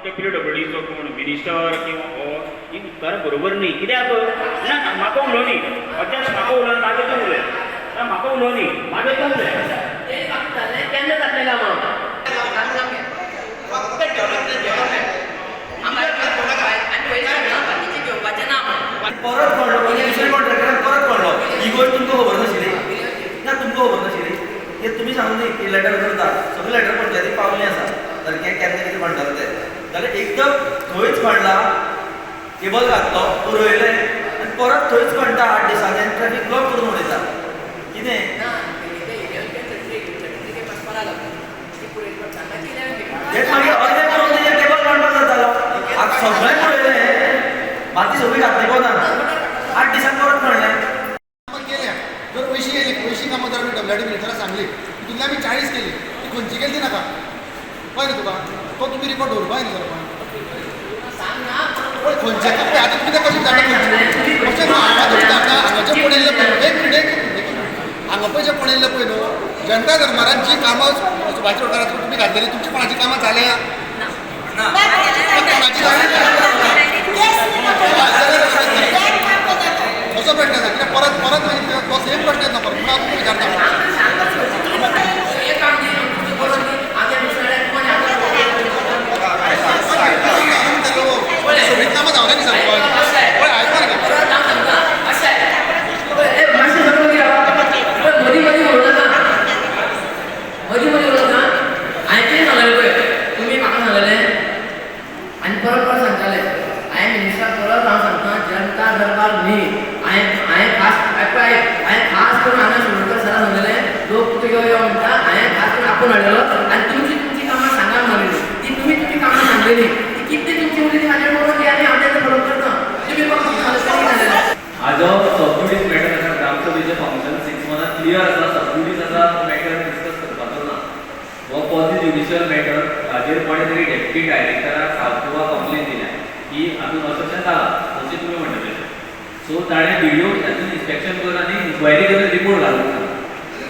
ते पीडब्ल्यूडीचो कोण मिनिस्टर किंवा हो ही उत्तरां बरोबर न्ही. कित्याक ना ना, म्हाका उलोवं न्ही अध्यक्ष, म्हाका उलोवन मागीर तूं उलय. ना, म्हाका उलोवं न्ही, मागीर तूं उलय. केन्ना जातलें काम? फक्त डेव्हलपमेंट, डेव्हलपमेंट आनी पयलीं सांगलां, बाकीचें घेवपाचें ना म्हणून. परत कळ्ळो, दुसऱ्या कॉन्ट्रॅक्टराक परत कळ्ळो. ही गोश्ट तुमकां खबर नाशिल्ली ना, तुमकां खबर नाशिल्ली. हे तुमी सांगून न्ही की लेटर करता, सगळे लेटर पंचायतीक पावल्ली आसा. सारकें केन्ना कितें म्हणटाले ते जाल्यार एकदम थंयच खणला, केबल घातलो, पुरयलें आनी परत थंयच खणटा 8 दिसांनी आनी ट्रॅफीक ब्लॉक करून उडयता. कितें? ना, ते 11K 33K वचपा लागलो, ती पुरयली पडटा मागीर 11K. तेच मागीर अर्दें करून तेजेर केबल काडपाक जातालो. आतां सगळें पुरयलें, माती सगळी घातली पोना, 8 दिसांनी परत खणलें. कामां केल्या. जर अंयशीं येयली, 80 कामां जर आमी डब्ल्यू डी मिनिस्टराक सांगली, तितूंतली आमी 40 केली, ती खंयची केली ती नाका. कळ्ळें न्ही तुका? तो तुमी रिपोर्ट दवरपा न्ही सर. पण खंयचे पळय आतां तुमी तें कशें जाणा खंयचे कशें न्हू. हांगा दवरता आतां हांगाचें कोण येयल्लें पळय, एक मिनट, एक मिनट, एक मिनट. हांगा पळय, जे कोण येयल्ले पळय न्हू, जनता दरबारान जी कामां सुभाष रोडार तुमी घातलेली, तुमची कोणाची कामां जाल्या? कोणाची जाली? असो प्रश्न आसा. कित्याक परत परत मागीर तो सेम प्रश्न येता परत, म्हणून हांव तुमकां विचारता. एक काम दी, करून दी. आमच्या मिनिस्टराक कोण. सगळीं कामां जावना न्ही सरपंच. पळय, आयको न्ही. परत हांव सांगता, अशें ए, मातशें सगळें पळय, मदीं मदीं उलोवं नाका, मदीं मदीं उलोवं नाका. हांवें कितें सांगलें पळय, तुमी म्हाका सांगलें आनी परत परत सांगताले. हांवें मिनिस्टराक परत हांव सांगता, जनता दरबार न्ही. हांवें खास, पळय, हांवें खास करून हांगा शिरोडकर सराक सांगलेलें, लोक तुका यो यो म्हणटा. हांवें खास करून आपोवन हाडलेलो आनी तुमची तुमची कामां सांगा म्हणलेली. ती तुमी तुमची कामां सांगलेली, ती कितली तुमची उरली ती म्हाज्या बरोबर ती आनी हांव तेंकां फॉलो करता. तुमी म्हाका सांगलें जालें. आजो सबज्युडीस मॅटर आसा. ग्रामसभेचें फंक्शन 6 मंथान क्लियर आसा, सबज्युडीस आसा. मॅटर डिस्कस करपाचो ना. हो क्वॉजी ज्युडिशियल मॅटर. हाजेर कोणें तरी डेप्युटी डायरेक्टराक सावथ गोवा कंप्लेन दिल्या की हातूंत अशें अशें जालां, जशें तुमी म्हणटा तशें. सो ताणें व्हिडियो हातून इन्स्पेक्शन करून आनी इन्क्वायरी करून रिपोर्ट घालूंक ना.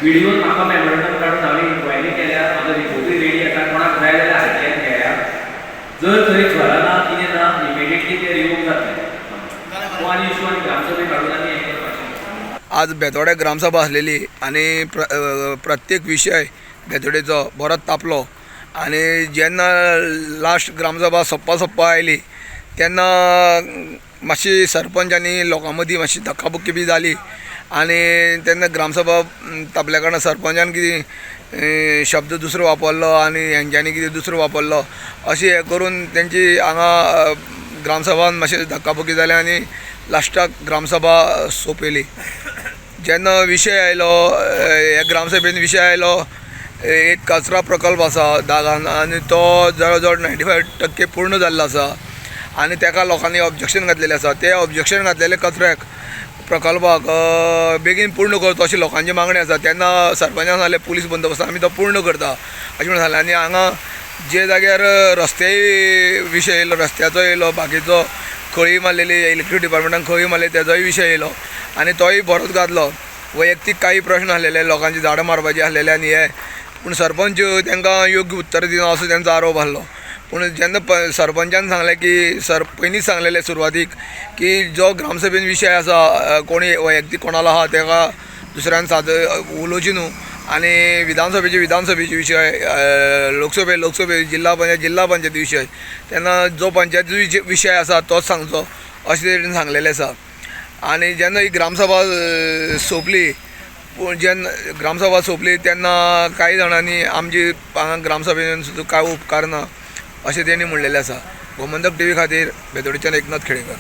व्हिडियोन म्हाका मेमोरंडम काडून हांवें इन्क्वायरी केल्या. म्हाजो रिपोर्टूय रेडी आसा. कोणाक जाय जाल्यार आरटीआयन घेया. जर थंय घरां ना, कितें ना, इमिडिएटली ते रिवोक जातले. हो आनी इशू आनी ग्रामसभे काडून आनी हें करपाचें. आज बेतोड्या ग्रामसभा आसलेली आनी प्रत्येक विशय बेतोडेचो बरोच तापलो आनी जेन्ना लास्ट ग्रामसभा सोंपपा सोंपपा आयली तेन्ना मातशी सरपंच आनी लोकां मदीं मातशी धक्काबुक्की बी जाली आनी तेन्ना ग्रामसभा तापल्या कारणान सरपंचान कितें शब्द दुसरो वापरलो आनी हेंच्यांनी कितें दुसरो वापरलो, अशें हें करून तेंची हांगा ग्रामसभान मातशें धक्काबुक्की जाली आनी लास्टाक ग्रामसभा सोंपयली. जेन्ना विशय आयलो, ह्या ग्रामसभेन विशय आयलो, एक कचरा प्रकल्प आसा दागान आनी तो जवळ जवळ 95% पूर्ण जाल्लो आसा आनी तेका लोकांनी ऑब्जेक्शन घातलेलें आसा. ते ऑब्जेक्शन घातलेले कचऱ्याक प्रकल्पाक बेगीन पूर्ण करचो अशी लोकांची मागणी आसा. तेन्ना सरपंचान सांगलें, पुलीस बंदोबस्त आमी तो पूर्ण करता अशें म्हणून सांगलें. आनी हांगा जे जाग्यार रस्तेय विशय येयलो, रस्त्याचो येयलो, बाकीचो खळी मारलेली, इलेक्ट्रीक डिपार्टमेंटान खळी मारलेली तेजोय विशय येयलो आनी तोय बरोच गाजलो. वैयक्तीक काही प्रश्न आसलेले, लोकांची झाडां मारपाची आसलेले आनी हे, पूण सरपंच तांकां योग्य उत्तर दिना असो तेंचो आरोप आसलो. पूण जेन्ना सरपंचान सांगलें की सर, पयलींच सांगलेलें सुरवातीक की जो ग्रामसभेन विशय आसा, कोणी वैयक्तीक कोणालो आहा तेका दुसऱ्यान साद उलोवची न्हू आनी विधानसभेचे विधानसभेचे विशय, लोकसभे लोकसभे, जिल्हा पंचायत जिल्हा पंचायती विशय, तेन्ना जो पंचायती विशय आसा तोच सांगचो अशें तरेन सांगलेलें आसा. आनी जेन्ना ही ग्रामसभा सोंपली, पूण जेन्ना ग्रामसभा सोंपली तेन्ना कांय जाणांनी आमची हांगा ग्रामसभेन सुद्दां कांय उपकारना अशें तेणी म्हणलेलें आसा. गोमंतक टीव्ही खातीर बेतोडेच्यान एकनाथ खेडेकर.